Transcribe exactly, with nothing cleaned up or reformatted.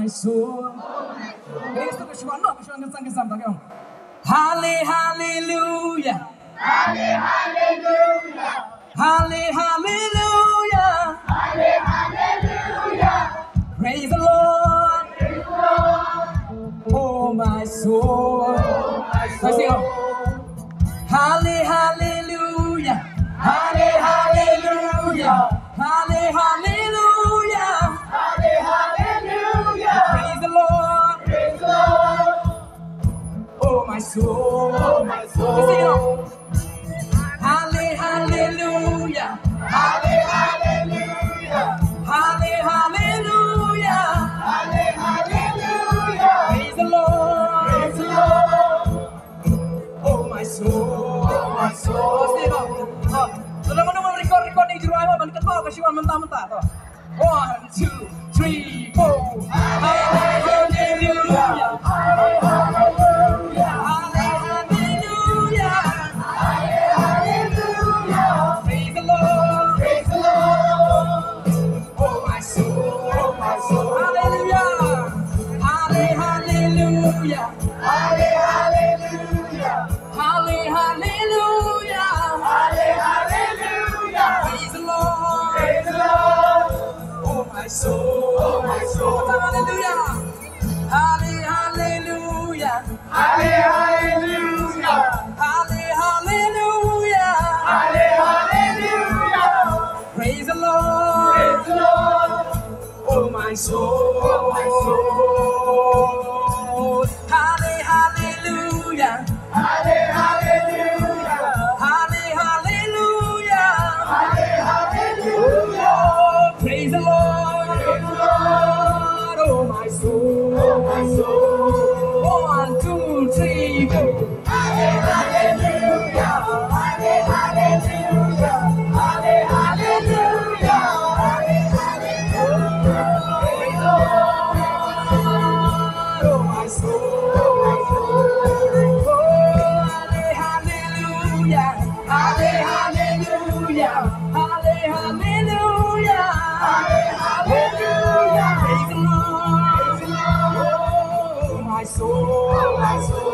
So, Kristo ka shwan, no, ka shwan ka sang ka sam ta ka ong. Halle, hallelujah. Halle, hallelujah. Halle, hallelujah. Halle, hallelujah. Praise the Lord. Praise the Lord. Oh my soul. Oh my soul. Let's sing it. Halle, hallelujah. Halle, hallelujah. Halle, hallelujah. Halle, hallelujah. Praise the Lord. Praise the Lord. Oh my soul. Oh my soul. Let's sing it out. Halle, hallelujah. Halle, hallelujah. Halle, hallelujah. Halle, hallelujah. Praise the Lord. Praise the Lord. Oh my soul, oh my soul. Let's sing it out. Uh, so, lam ano record, record ni jrua mo, ban kat mo, kasi wan mynta, mynta, to. One, two, three, four. Hallelujah. Hallelujah. Praise the Lord. Praise the Lord. Oh my soul, oh my soul. Hallelujah. Halle, hallelujah. Halle, hallelujah. Halle, hallelujah. Halle, hallelujah. Praise the Lord. Praise the Lord. Oh my soul, oh my soul. Hallelujah. Halle, hallelujah. Halle, hallelujah. Halle, hallelujah. Halle, hallelujah. Praise the Lord. Praise the Lord. Oh my soul, oh my soul. Halle, hallelujah. Halle, hallelujah. Halle, hallelujah. Halle, hallelujah. Oh, praise the Lord. Praise the Lord. Oh my soul, oh my soul. One, two, three, go. Halle, hallelujah. Halle, hallelujah. Halle, hallelujah. Halle, hallelujah. Praise the Lord. Oh my soul, oh my soul. Oh, halle, hallelujah. Halle, hallelujah. Halle, hallelujah. Halle, hallelujah. Praise the Lord. Praise the Lord. Oh my soul, oh my soul.